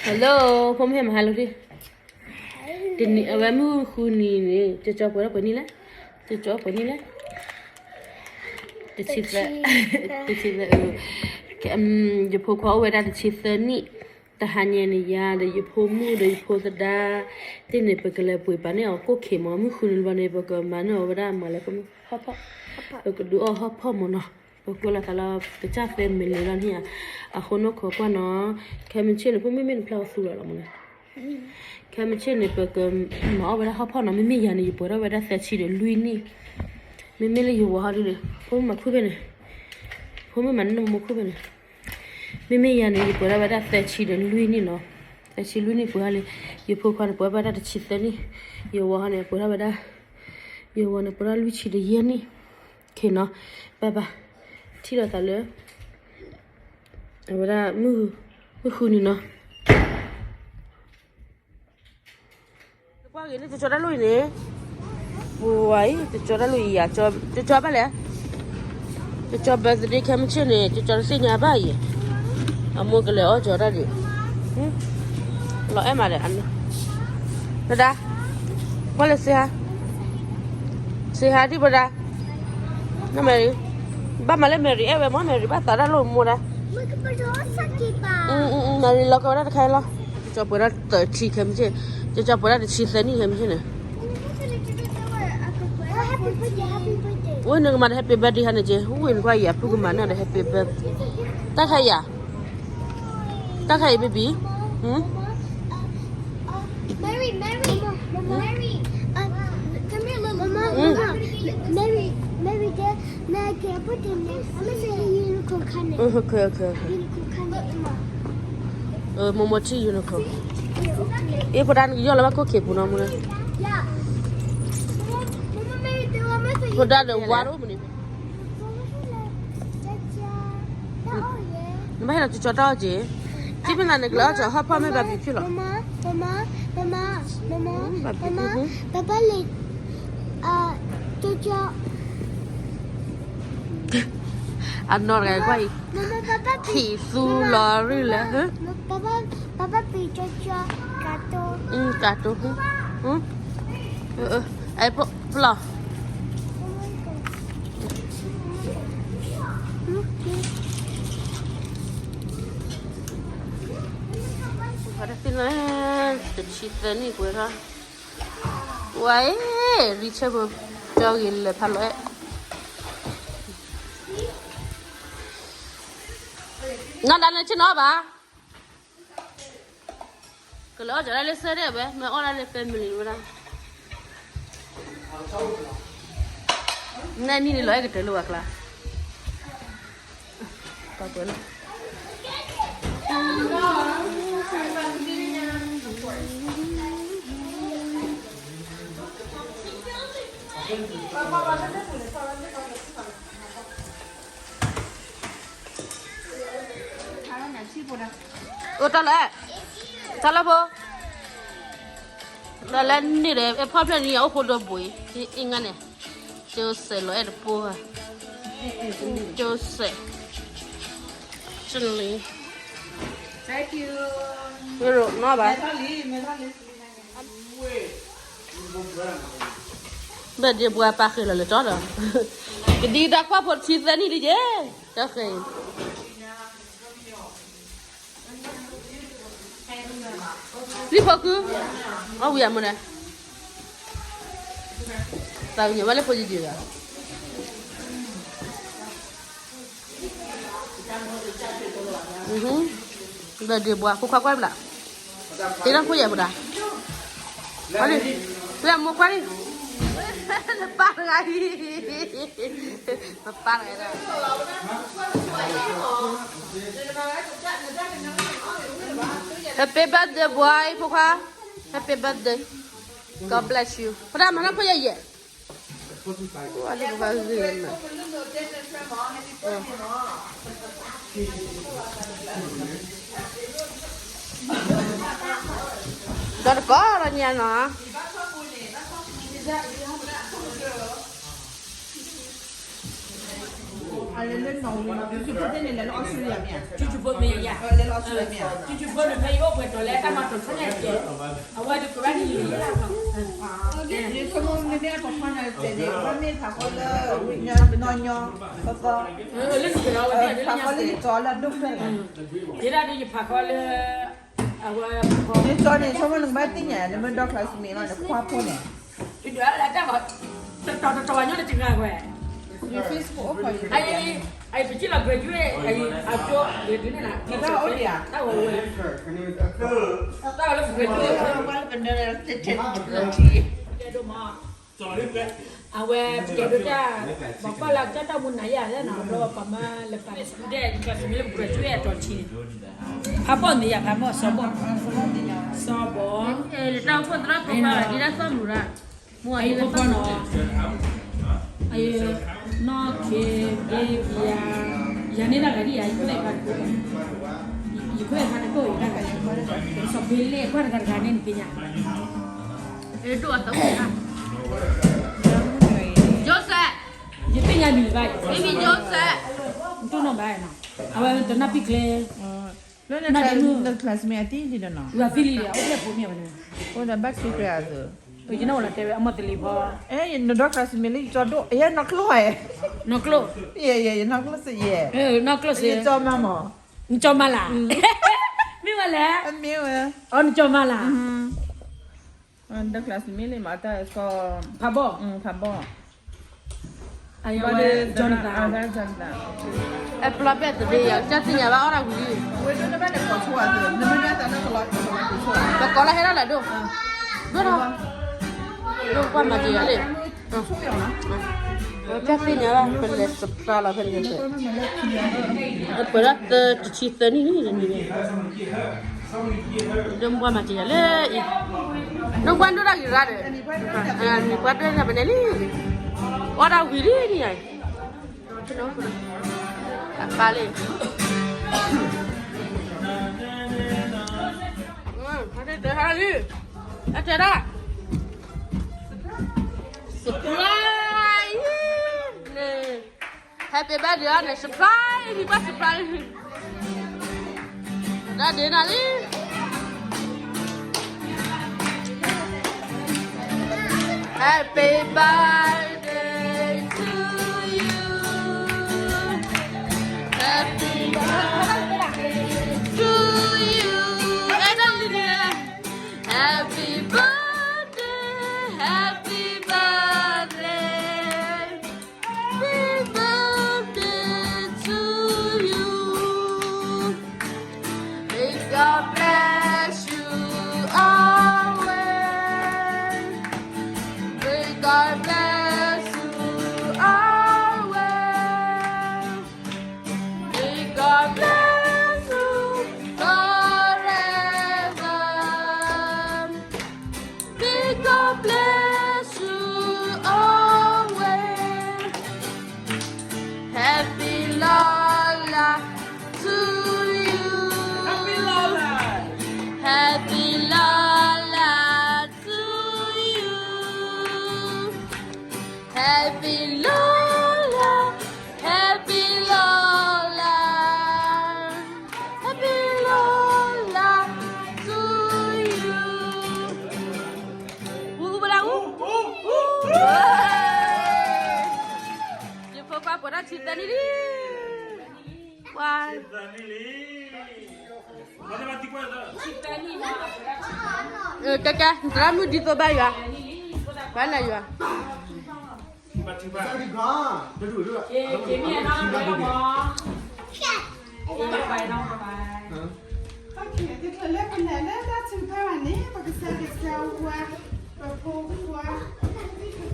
Hello, ဖိမုၣ်ဟဲမၤဟါလီၤဒံး. တနံၤ အဝဲမုၢ်ဃုနံၤန့ၣ် ကၠီကၠီပှဲၤထီၣ်ပှဲၤနံၣ်လဲၣ်, ကၠီကၠီပှဲၤနံၣ်လဲၣ်, တဆံသၢ, တဆံသၢ, ယဖိခွါအိၣ်ဝဲဒၣ်တဆံသၢနံၣ်, တဟါညါန့ၣ် ယၤဒီးယဖိမုၣ်ဒီးယဖိသဒါသ့ၣ်န့ၣ် ပကလဲၤပှ့ၤပာ်န့ၢ်အီၤကိၣ်ခ့မး, မုၢ်ဃုနံၤဘျီန့ၣ် ပကမၤန့ၢ်အီၤဝဲဒၣ်မၤလၢ ပကဒုးအီၣ်ဟီၣ်ဖီၣ်မးနီၤ, ပကွဲးလီၤသးလၢ ပကစၢ်သဲမ့ၢ်လံလီၤန့ၣ်ဧါ, အဃိနီၢ်ခိးကွၢ်နီၤ, ခဲမုၢ်ဆ့ၣ်န့ၣ် ဖိမ့မ့ၢ်နဖျါအီၤသူလီၤလီၤမးန့ၣ်, ခဲမုၢ်ဆ့ၣ်န့ၣ် ပကမၤအီၣ်ဝဲဒၣ်ဟီၣ်ဖီၣ်နီၤ, မ့မ့ၢ်ယၤန့ၣ် ယပှဲၤထီၣ်ဝဲဒၣ်သၢဆံဒီးလွံၢ်နံၣ်, မ့မ့ၢ်လၢယဝၤဟီဒ်န့ၣ် ဖိမုၣ်မၤခူၣ်ဖဲန့ၣ်, ဖိမုၣ်မၤန့ၢ်မိၢ်ခူၣ်ဖဲန့ၣ်, မ့မ့ၢ်ယၤန့ၣ် ယပှဲၤထီၣ်ဝဲဒၣ်သၢဆံဒီးလွံၢ်နံၣ်နီၤ, သၢဆံလွံၢ်နံၣ်ပှဲၤထီၣ်လံ, ယဖိခွါန့ၣ် ပှဲၤဝဲဒၣ်တဆံသၢနံၣ်, ယဝၤဟီန့ၣ် ပှဲၤထီၣ်ဝဲဒၣ်, ယဝၤန့ၣ် ပှဲၤထီၣ်လွံၢ်ဆံဒီးယဲၢ်နံၣ်, ခဲနီၤ, ဘၣ်ဘၣ်, ထံၣ်လိာ်သးလၢ အဝဲဒၣ် မုၢ်ဃုနံၤနီၤ, ကွၢ်ဂ့ၤန့ၣ် ကၠီတၢ်လိၣ်အံၤန့ၣ်, ပှၤအံၤ ကၠီတၢ်လိၣ်အံၤယၤ, ကၠီဘၣ်လဲၣ်, ကၠီ birthday ခဲမုၢ်ဆ့ၣ်န့ၣ် ကၠီတသ့ၣ်ညါဘၣ်အံၤ, အမိၢ်ကလဲၤအီၣ်ကၠီတၢ်ဒံး, လီၤအဲၣ်မးဒီး, နဒါ, ကွၢ်လၢစ့ဟါ, စ့ဟါဒံးဘၣ်ဒါ န Mary, ဘၣ်မၤလၢ Mary အဲၣ်ဝဲမး, Mary ဘၣ်သးတၢ်လိၣ်မိၢ်ဒၣ်, Mary လီၤကဝဲဒၣ်တခါလီၤ, ကၠီပှဲၤဒၣ်သၢဆံခဲမုၢ်ဆ့ၣ်, ကၠီပှဲၤဒၣ်တဆံသၢနံၣ်ခဲမုၢ်ဆ့ၣ်န့ၣ်, ဝဲနကမၤဒီး happy birthday ဟါန့ၣ်က့, ဝဲနကွၢ်ယၤဖုကမၤန့ၢ်န့ၣ်က့, ဝဲနကွၢ်ယၤဖုကမၤန့ၢ်ဒီး happy birthday, တၢ်ခါယၤ တၢ်ခါအံၤ baby, Mary, Mary, Mary, come here, little mama, mama, Mary, Mary, dear, နကဲအပူၤတန့ၣ်, I'm gonna say unicorn ခါန့ၣ်, okay, okay, okay, unicorn ခါန့ၣ်, မမ, မိၢ်မိၢ်ထံၣ် unicorn, အ့ ဖိဒါနကယီၢ်လီၤဘၣ်ခိၣ်ခံးပူၤနီၤမူ, ဖိဒါဒီးဝါတအိၣ်မနုၤ နဘၣ်ဟဲလီၤကၠီတၢ်အီၣ်က့ၤ, ထံၣ်ဖဲနၤနကလဲၤအီၣ်ကၠီဟီၣ်ဖီၣ်မ့ၢ်ဘၣ်ဘံဖျၢၣ်လီၤ, ဘၣ်ဘံ, အနီၢ်တဂၤကွၢ်အံၤ, ထံၣ်သူလီၤရံၣ်လဲၣ်, ကၢ်တိ, အဲ ပလီၢ် တဆံသၢနံၣ်ပှဲၤထီၣ်, ဝဲ, ရံဆၢဖိ, ကၠီဂ့ၤလၢာ်ဖးလီၤအဲၣ်, နီၢ်ဒါနဆ့ၣ်နီၤဘၣ် ကလၢအီၣ်ကၠီဒၣ်လၢစၢၤဒၣ်ဝဲ မ့ၢ်အီၣ်ဒၣ်လၢ family ဝဲဒၣ်, နနံၣ်န့ၣ်လီၤအဲၣ်ကတၢၢ်လၢပှၤကျါ, ပှၤကွဲးလီၤ အိၣ်တၢ်လၢ, တၢ်လၢဖိ, တၢ်လၢန့ၣ်ဒီး အဖီၣ်ဖျဲၣ်န့ၣ် အအိၣ်ဖိဒီဘိအံၤ, အ့ၣ်ငါန့ၣ်, ကၠိစဲးလီၤအဲၣ်တပိၢ်, ကၠိစဲး, ကၠိလံ, နီၢ်ဘၣ် ဘၣ်ဒ့ပှၤပာ်ဃဲၤလီၤလၢတီဒီး, ကဒံကဒါကွၢ်ဖိတဆံသၢနံၣ်လံက့, တၢ်ဃဲၤ, လံဖိခု, အဝံၤအမုၢ်န့ၣ်, သးကညီၤဘၣ်လၢဖိယံၤယံၤဒီး ဘၣ်ဒ့ပှၤ ဖိခွါကွၢ်ဘျး, တ့ထီၣ်ဖိယဲၢ်ပဒါ, ကွၢ်လံ, ဝဲအမိၢ်ကွၢ်လံ, နပၢ်တဂၤအံၤ, နပၢ်တဂၤဒၣ်, Happy birthday boy ဖိခွါ, Happy birthday, God bless you ဖိဒါမၤထီၣ်ဖိယဲၢ်ယဲၢ် ဝါလၢပဘၣ်ဂ့ၤမး, ဒီးတကီၢ်လီၤညါနီၤ, ဒီးတကီၢ်လီၤညါနီၤ. အလဲၤလၢနီၣ်ဝ့ၤနီၤ, စုစုဖိသ့ၣ်န့ၣ် လဲၤလၢအီစထြ့လယါမ့ၢ်ဧါ, စုစုဖိမ့ၢ်ယါ, လဲၤလၢအီစထြ့လယါမ့ၢ်ဧါ, စုစုဖိန့ၣ် ဖဲယအိၣ်ပှဲၤတီၤလၢတၢ်မၤတီၤဆၢန့ၣ်ကဲ, အဝဲဒုးကရၢန့ၣ်ယါလီၤ, ယဆိကမိၣ်မ့မ့ၢ်အကီၢ်ခီန့ၣ်တဲန့ၣ် အဝဲမ့ၢ်ဖးဃီလၢ ဝ့ၢ်ညီ နီၢ်ညီ သီသီ, လၢယကီၢ်လၢအဒိၣ်ဖျၢၣ်, ယဲဒၣ်ဒုးယဖးဃီလၢ အဝဲ န့ၣ်ကၠီန့ၣ် ဆိကမိၣ်နကဘၣ်သ့ၣ်ညါ နမ့ၢ်ဒီး classmate လီၤန့ၣ် ခွါဖိန့ၣ်, တတီၤတတီၤဘၣ်ညီနကဂၤဝဲ, ယ Facebook အိၣ်ခိး အံၤ ပက့ၤလီၤ graduate အံၤ အကၠိ graduate န့ၣ် တၢ်အိၣ်ဒံးဧါ, တၢ်ဝဲဝဲ, တၢ်ဝဲလၢ graduate ဝဲ, အဝဲပတဲဒိၣ်တၢ်, ပှၤကွၢ်လၢကၠီတၢ်မူနၤယၤလၢနီၤ ဘျီပှၤမၢလၢပှၤ student လၢ graduate အတီၤထံန့ၣ်, ဖးဘီၣ်မ့ၢ်ယၤ ဖးဘီၣ် စီၤဘီၣ်, စီၤဘီၣ်, တၢ်အိၣ်ဖှိၣ်သရၣ်ဖိခွါဒ်တၢ်သီၣ်မူရၣ်, အံၤဖိခွါနီၤ, အံၤ နီၢ်ခ့ ဘ့ဘံယၤ, ယၤန့ၣ်တၢ်ဂၤဒ်ယၤ ယခိၣ်သ့ၣ်ဖးတကိး, ယခိၣ်သ့ၣ်ဖးတကိး ယတၢ်ဂၤယၤ, စီၤဘ့လဲၣ်ကွၢ်တဂၤတဂၤန့ၣ်နသ့ၣ်ညါ Joseph, ယသ့ၣ်ညါမံၤဘၣ်, baby Joseph, တိၢ်နီၣ်ဘၣ်နီၤ, အဝဲတနၢ်ပံၣ်ကျဲ, လၢန classmate အသံလံဒီးနီၤ, အသံလံဒီး အိၣ်ဖျဲၣ်ဖိမ့ၢ်ဝဲန့ၣ်, အိၣ်ဒီး back secret အသိး, ယနၢ်အိၣ်လီၤတဲဝဲအမီၢ်သလံၤဖီ, အဲ နဒီး classmate လၢယကၠီဒိၣ် ယဲနီၢ်ကျိၣ်ဧါ, နီၢ်ကျိၣ်, ယဲ ယဲ ယနီၢ်ကျိၣ်စ့ယဲ, နီၢ်ကျိၣ်စ့, ယကၠီမါမး, နကၠီမါလၢ, မ့ၢ်ဝဲလဲၣ်, မ့ၢ်ဝဲ, အီ နကၠီမါလၢ ဒီး classmate လံမးတၢ်စကီ, ဖးဘီၣ်, ဖးဘီၣ်, အဝဲ Jonathan, Jonathan, အပျီဘဲၣ်တဘ့ၣ်ယၤ တၢ်သ့ၣ်ညါဘၣ်အီၣ်တၢ်ဝံၤလံ, ပကိးလၢဟဲဒၣ်လၢဒိၣ်, ဒိၣ်ထီၣ်, ဒိၣ်ကွၢ်မၤတ့ၢ်ယၤလံ, တၢ်သ့ၣ်ညါဘၣ် ပလဲၤ surprise လီၤဖဲန့ၣ်, ပှဲၤဒၣ်သၢ တဆံသၢနံၣ်န့ၣ်, ဒိၣ်မုၢ်ပှၢ်မၤတ့ၢ်ယၤလၢအံၤ, ဒိၣ်မုၢ်ပှၢ်ဒိၣ်တၢ်ဂ့ၤရၣ်ဒီး, မံၤပှၢ်ဒိၣ်တၢ်ဖဲန့ၣ်လံ, အီၣ်တၢ်ဝံၤလံန့ၣ်, အပၢ်လံ, အတဲဒၣ်, surprise, happy birthday အီၤန့ၣ် surprise မံၤပှၢ် surprise တၢ်ဒ့နၤလံ, happy birthday to you, happy birthday to you, အဲ တၢ်လံန့ၣ်, happy birthday, happy birthday, happy birthday to you. May God bless you always. May God bless you always. May God bless you forever. May God bless you always. Happy Lola to you. Happy Lola. Happy Lola to you. Happy Lola, happy Lola, happy Lola to you. အူ အူ ဘလၢ အူ အူ အူ ယဖိခွါ ပှဲၤထီၣ်ဆံသၢနံၣ်လံ, ပှၤ ကဲကဲ သရၣ်မုၣ်ဒ်သိးဘၣ်ယွၤ, ဘၣ်နယွၤ, တချုးလၢပလဲၤလၢတၢ်ထုကဖၣ်ဘၣ်န့ၣ် ပကစၢ်ကစၢ်ဝါ ပဖိခွါ အတီၢ်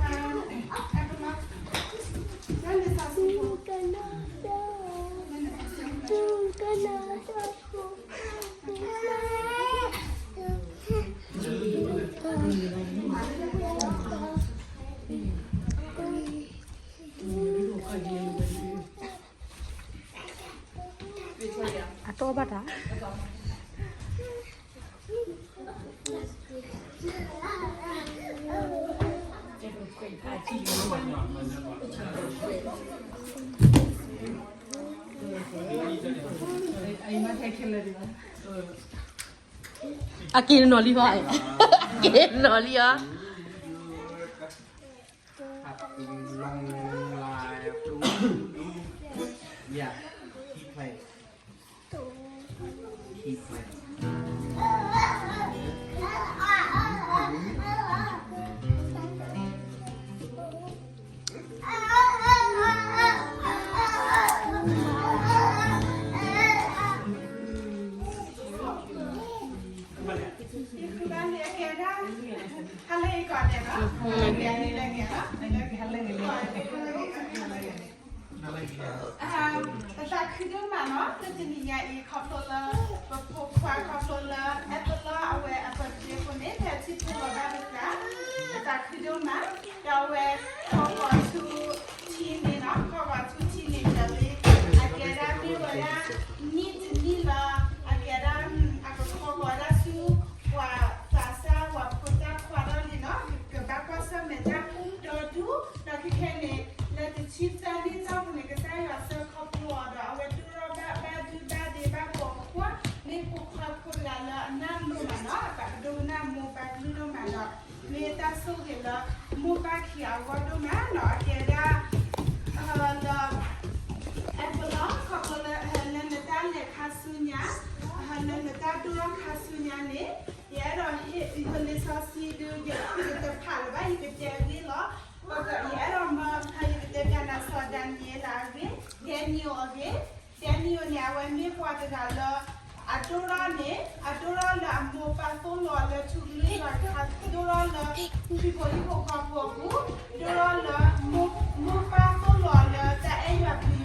ဘၣ်တၢ် အက့ၤနီၤလံဟီ, အက့ၤနီၤလံဟီ. Yeah, he played. He played. ပသးခုဒိၣ်မးနီၤ လၢတနံၤညါအံၤ ခီဖျိလၢ ပဖိခွါခီဖျိလၢ Apple အဝဲအပၢၤတ့ၢ်အဃိန့ၣ် ဖဲထံၣ်ဖိလီၤဘၣ်ပသး ပသးခုဒိၣ်မး ဒီးအဝဲ ခီဂီၤဆူထံန့ၣ်နီၤ ခီဂီၤဆူထံန့ၣ် ဒီးလၢ အကဲဒၣ်မ့ၢ်ဝဲဒၣ် နံၣ်တနံၣ်လၢ အကဲဒၣ် အကခီဂီၤဒၣ်ဆူ ပှၤသးစၢ် ပှၤဖိသၣ်ခွါဒီးလံနီၤ ကဘၣ်ကွၢ်ဆၢၣ်မဲာ်တၢ်ဒီဒူၣ် ဒီးခဲခဲန့ၣ် လၢတဆံသၢနံၣ်အတီၢ်ပူၤန့ၣ် ကစၢ်ယွၤဆှၢခီဖျိအီၤဒီး အဝဲဒိၣ်ထီၣ်ဘၣ်ဘၣ်ဒုဘၣ်ဒ့ဘၣ်ပိာ်အဃိ မ့ၢ်ဖိခွါဖိတဂၤလၢအနၢ်လိၤမးနီၤ အသးကဒိကနၣ်မိၢ်ပၢ်ကလုၢ်ဒိၣ်မးဒီး မ့ၢ်တၢ်ဆိၣ်ဂ့ၤလၢ မိၢ်ပၢ်ခံဂၤအဂီၢ်ဒိၣ်မးနီၤ အကဲဒၣ် လၢ Apple ခီဖျိလၢ လၢနတၢ်လဲၤခါဆူညါ လၢနတၢ်ဒိၣ်ထီၣ်ခါဆူညါန့ၣ် ယအဲၣ်ဒိးဟ့ၣ် ယလံာ်စီဆှံဒုး ယတဖးလၢၤဘၣ် ယကတဲအဂ့ၢ်လီၤ. ယအဲၣ်ဒိးမၢ ယကတဲပျးနၤစီၤဒၤနံးယ့လးအဂ့ၢ် Daniel အဂ့ၢ် Daniel န့ၣ် အဝဲမ့ၢ်ပှၤတဂၤလၢ အဒိၣ်ထီၣ်န့ၣ် အဒိၣ်ထီၣ်လၢအမိၢ်ပၢ်သိၣ်လိအီၤလၢထူကလုၢ်ယွၤတခါ ဒိၣ်ထီၣ်လၢ ခရံာ်ဖိဟံၣ်ဖိဃီဖိအပူၤ ဒိၣ်ထီၣ်လၢ မိၢ်ပၢ်သိၣ်လိအီၤလၢတၢ်အဲၣ်ယွၤပျံၤ